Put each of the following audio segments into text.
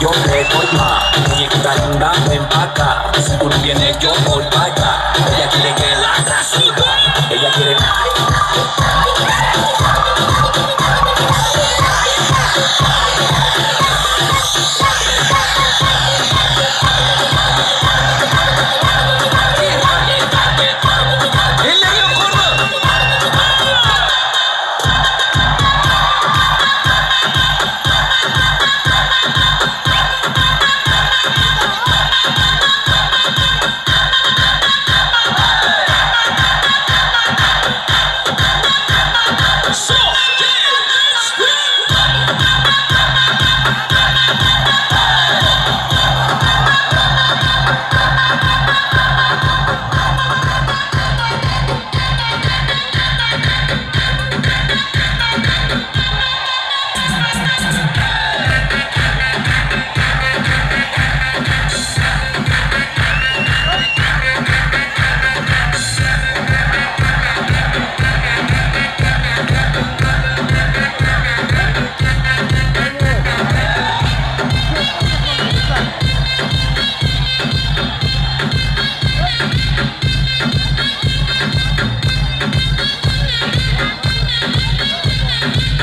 Yo te voy pa. Muñequita linda, ven pa' acá. Si tú no vienes, yo voy pa' allá. Ella quiere que la haga sudar. Ella quiere. Eller ýokarda!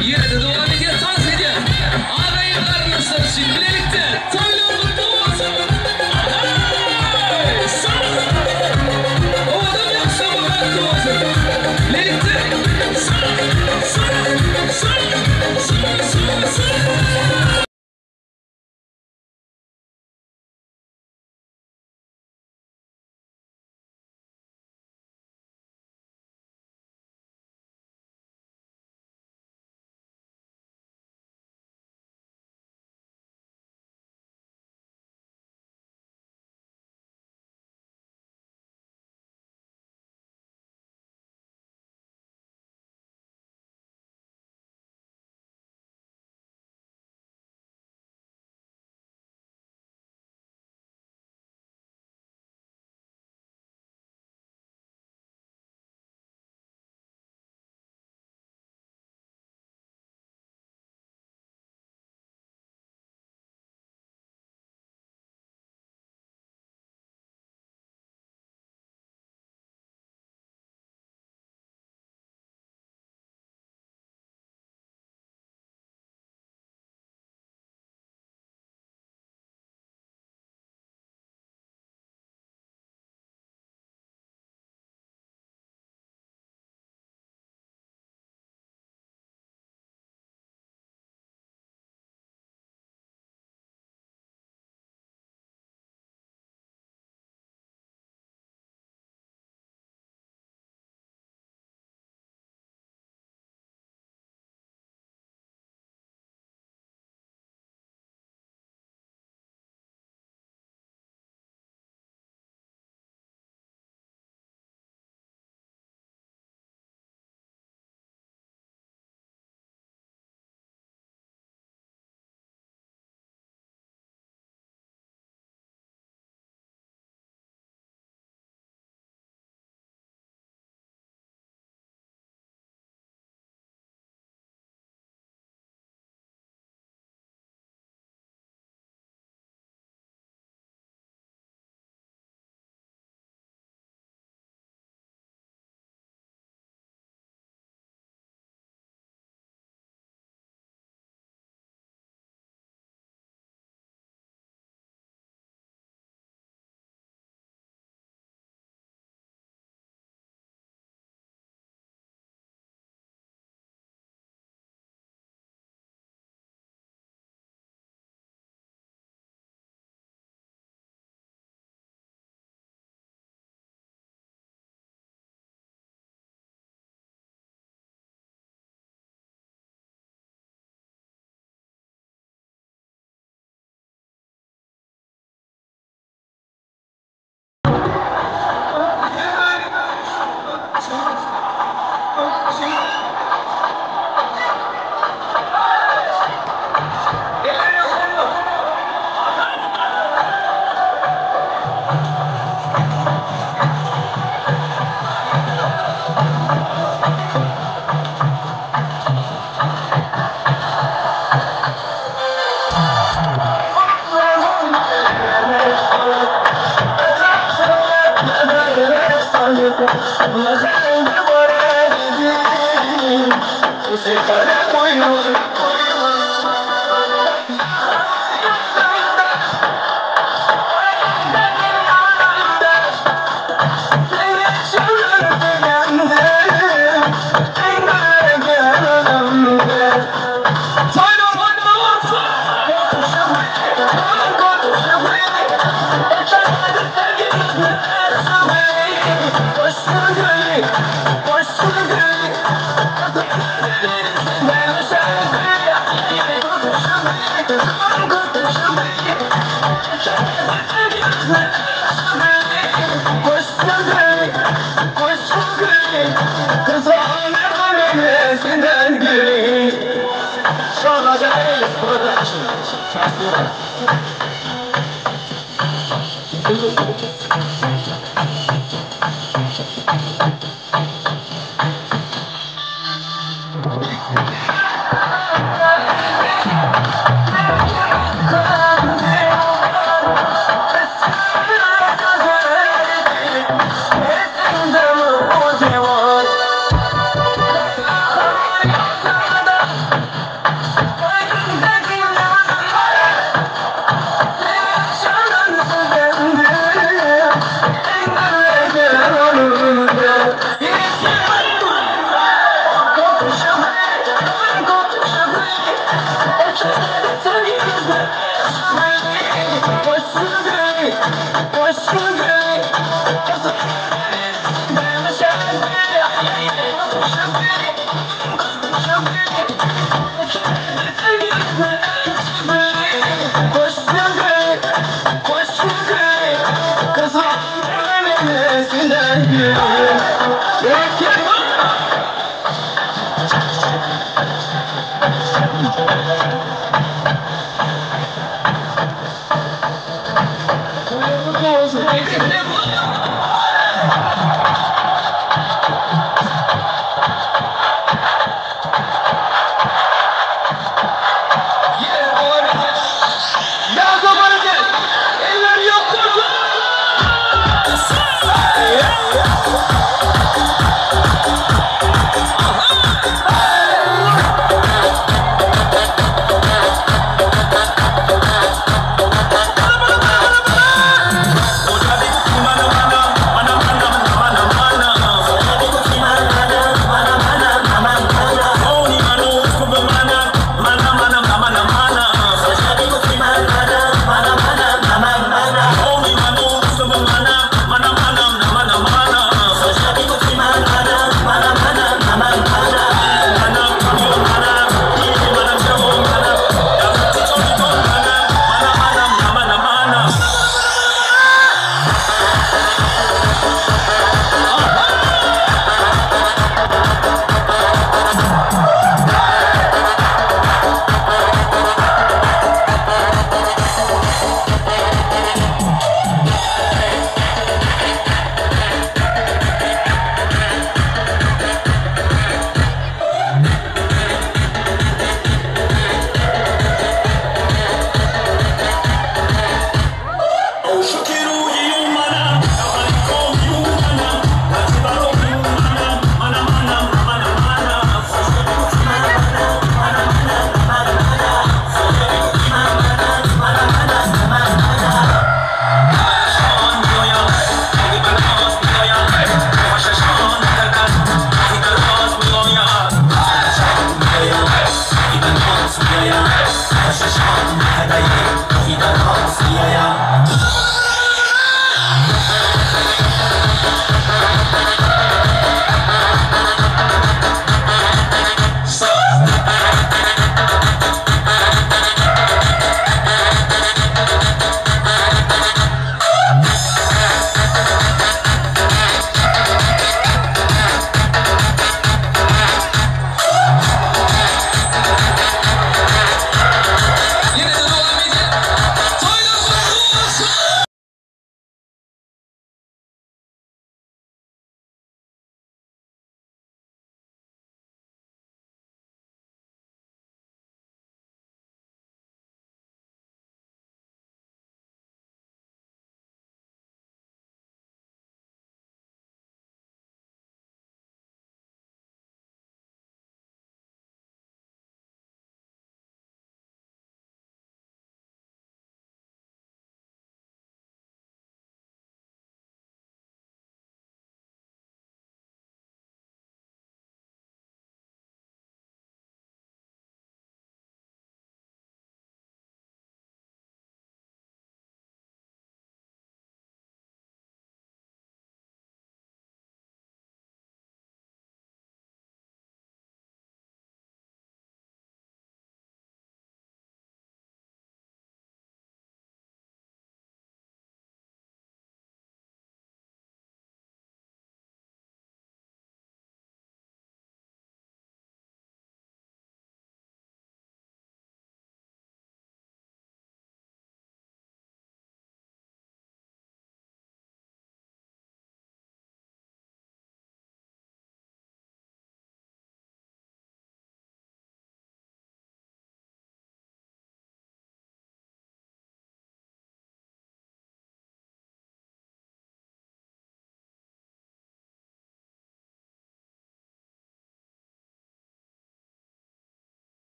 Ýene-de dowam edýär, tans edýär. Agaýyn-garyndaşlar üçin bilelikde toýlar gutly bolsun! Ahaý! Sag! Owadan ýagşama bagtly bolsun! Bilelikde sag! Sag! Sag! Sag! Sag! Sag!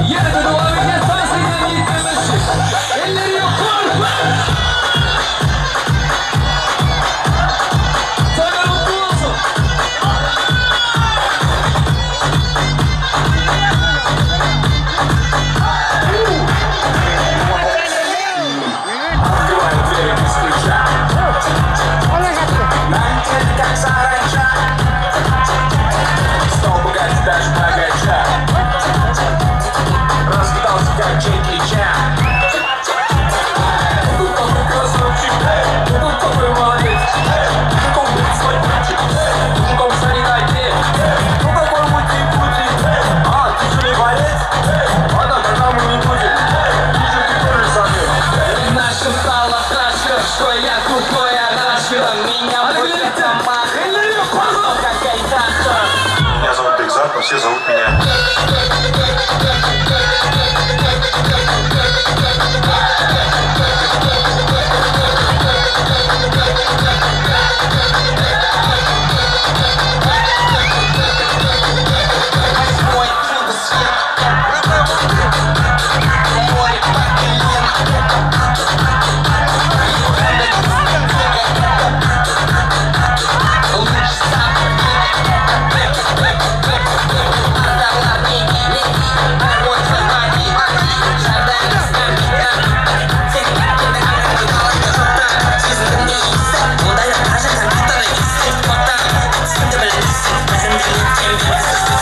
Ýene-de dowam edýär tans edýän ýetginjek. Elleri ýokary! Toýlar gutly bolsun! Открываю двери без ключа. На как саранча. Стал богаче даже богача. Раскидался как Джеки Чан. Тут такой красавчик, тут такой молодец. Мужиком будет свой мальчик, мужиком сани на дне. Ну какой мути-пути, а, ты что не борец? Ладно, тогда мы не будем. Вижу, ты тоже самец. Нашептала пташка, что я крутой арашка. Меня будет мамаха, Elleri ýokary! Как Айдаха. Меня зовут Бекзат, но все зовут меня.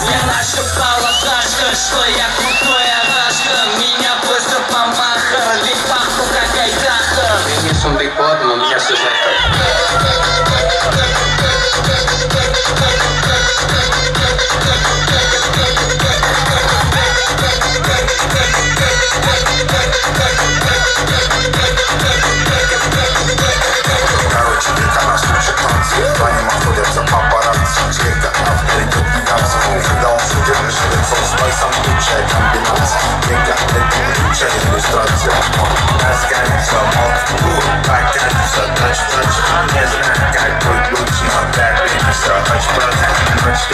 Мне нашептала пташка, что я крутой арашка. Меня просят мамаха, ведь пахну как Айдаха. Денисом Бекболат, но меня все знают как. Короче, дека нас учат танцы. По ним охотятся папарацци. Чирка, авторитет не гамса. Когда он судит жеребцов с Вайсом, лучшая комбинация. Дека, это лучшая иллюстрация. Раскатится мозг, покатится тач тач. Не знаю, как будет лучше, но так все очень просто. Ночь,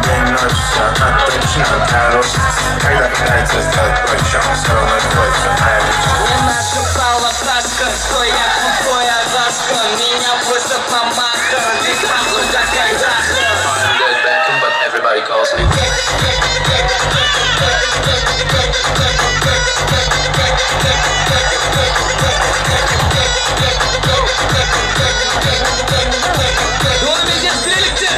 день, ночь, все точно. Короче, когда пытается сделать проще, он все равно делает все правильно. Мне нашептала пташка, что я крутой арашка. Меня просят мамаха, ведь пахну как Айдаха. I'm David Beckham, but everybody calls me. Dowam edýäs bilelikde.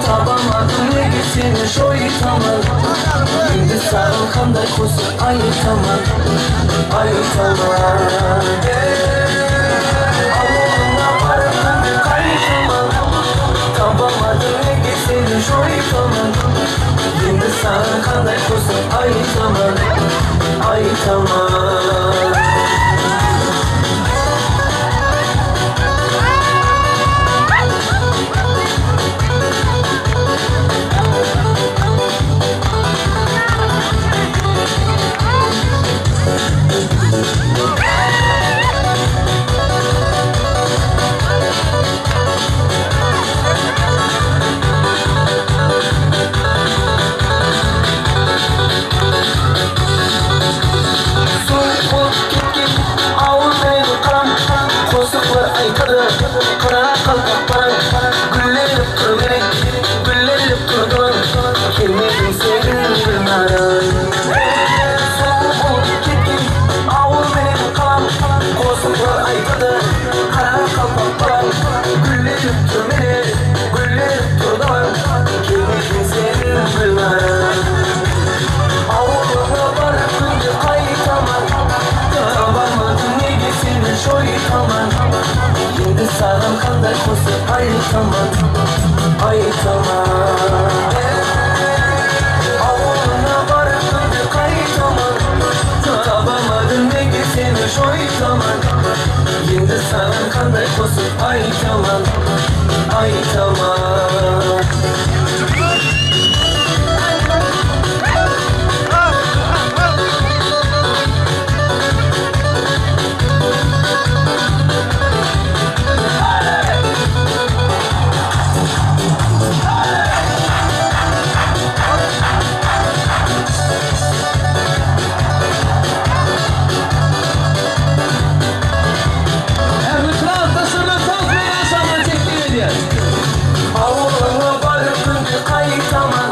Tabamadym nege seni joýtaman Indi saňa kanday goşuk aýtaman Aýtaman Awulyňa baryp indi gaýtaman Tabamadym nege seni joýtaman Indi saňa kanday goşuk aýtaman Aýtaman. Suw bolup ketgen awul meniň galam, Goşuklar aýtady Garagalpak balam, Güllenip dur meniň, Güllenip dur dalam, Gelmediň sen Gülnaram. Suw bolup ketgen awul meniň galam, Goşuklar aýtady Garagalpak balam, Güllenip dur meniň, Güllenip dur dalam, Gelmediň sen Gülnaram. Awulyňa baryp günde gaýtaman, Tabamadym nege seni joýtaman, Indi saňa kanday goşuk aýtaman, Aýtaman. Awulyňa baryp günde gaýtaman, Tabamadym nege seni joýtaman, Indi saňa kanday goşuk aýtaman, Aýtaman. Ähli klasdaşlaryna tans meýdançamyzy teklip edýäris. Awulyňa baryp günde gaýtaman,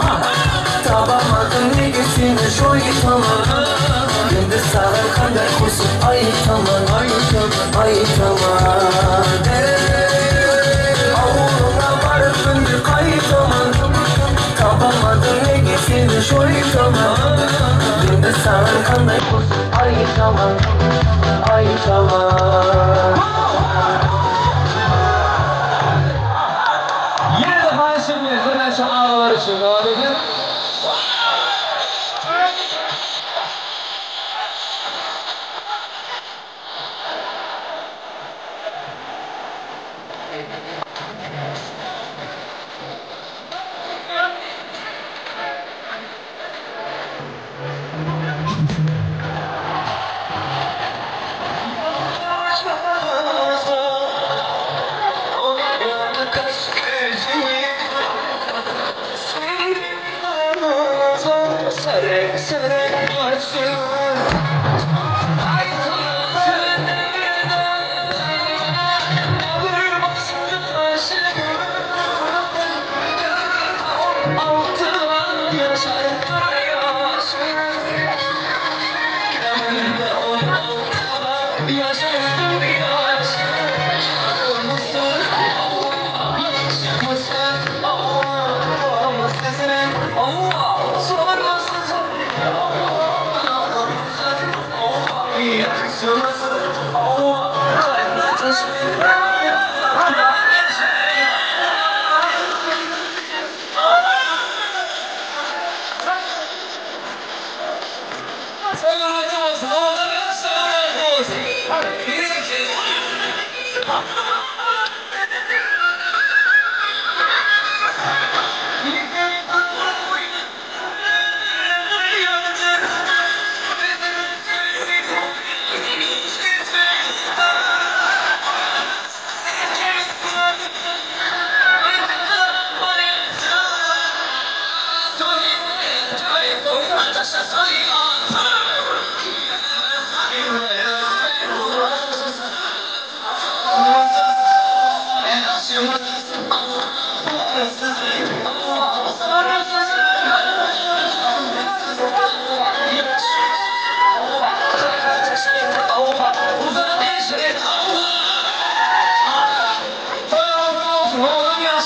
Tabamadym nege seni joýtaman, Indi saňa kanday goşuk aýtaman, Aýtaman. Awulyňa baryp günde gaýtaman, Tabamadym nege seni joýtaman, Indi saňa kanday goşuk aýtaman, Aýtaman. Ýene-de haýyş edýäris, birnäçe agalar üçin dowam edýär.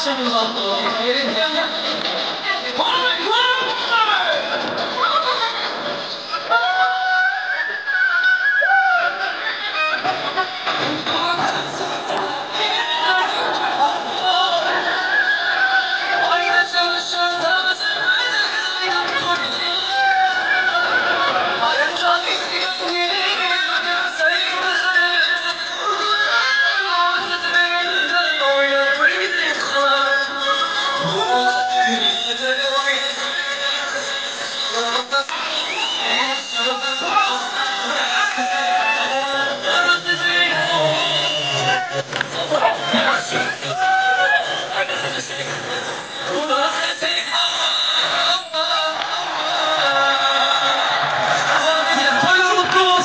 Toýlar gutly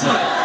bolsun!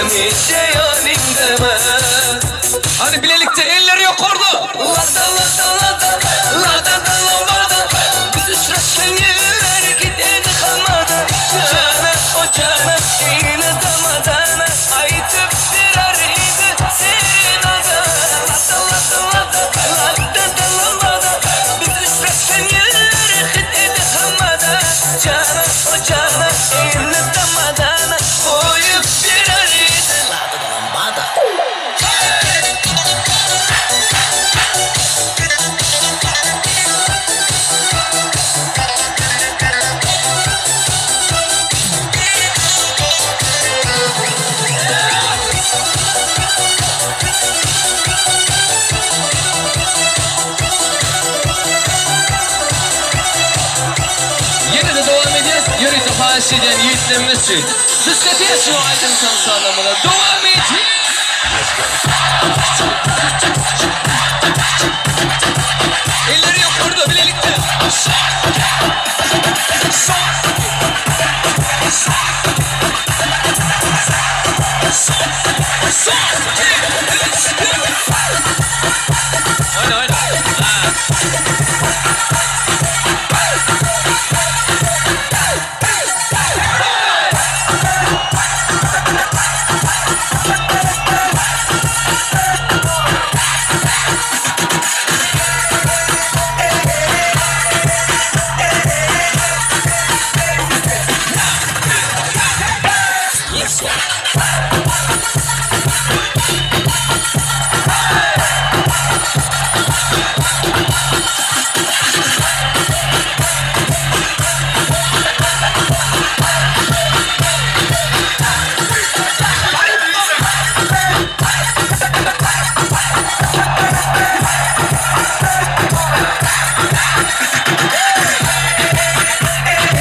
Hemişe ýanyňda men. Hadi birlikte elleri yukarıda. Lada lada lada, lada da lambada. Biz uçraşan yerler gideni kalmadı. Cana o cana, yine damadana. Aytıp birer idi sen ada. Lada lada lada, lada da lambada. Biz uçraşan yerler gideni kalmadı. Cana o cana, yine damadana. Koyup birer idi. Lada da lambada. Yine de devam edeceğiz. Yürüyüş haşiden yiğitlerimiz için. Süsletiye şu aydın sansanlamına devam edeceğiz. Elleri yok burada birlikte. Oyna oyna. Ha.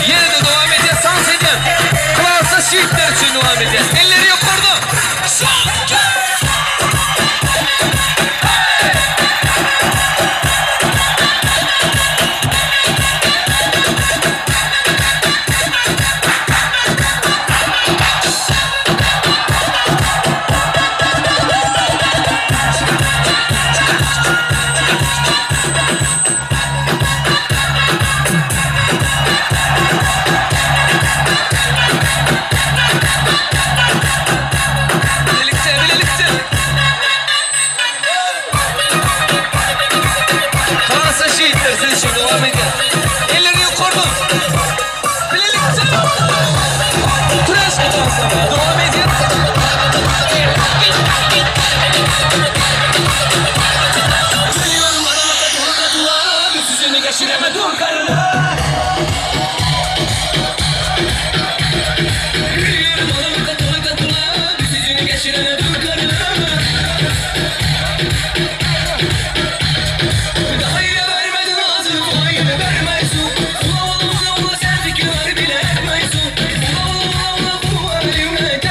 Yine de devam edeceğiz. Dans edeceğim. Kıvançlı şiitler için devam edeceğiz. Elleri yok orada. Birlikte, birlikte. Kıvançlı şiitler sizin için devam edeceğiz. Elleri yukarıda. Birlikte. Tıraş danslamaya devam edeceğiz. Biliyorum adamı da bir süzünü geçiremedim karına. Biliyorum adamı da bir süzünü geçiremedim karına. Daha yine vermedim ağzını, vay yine vermezsin. Ula ula ula ula sen fikir var bile etmezsin. Ula ula ula ula bu elimle.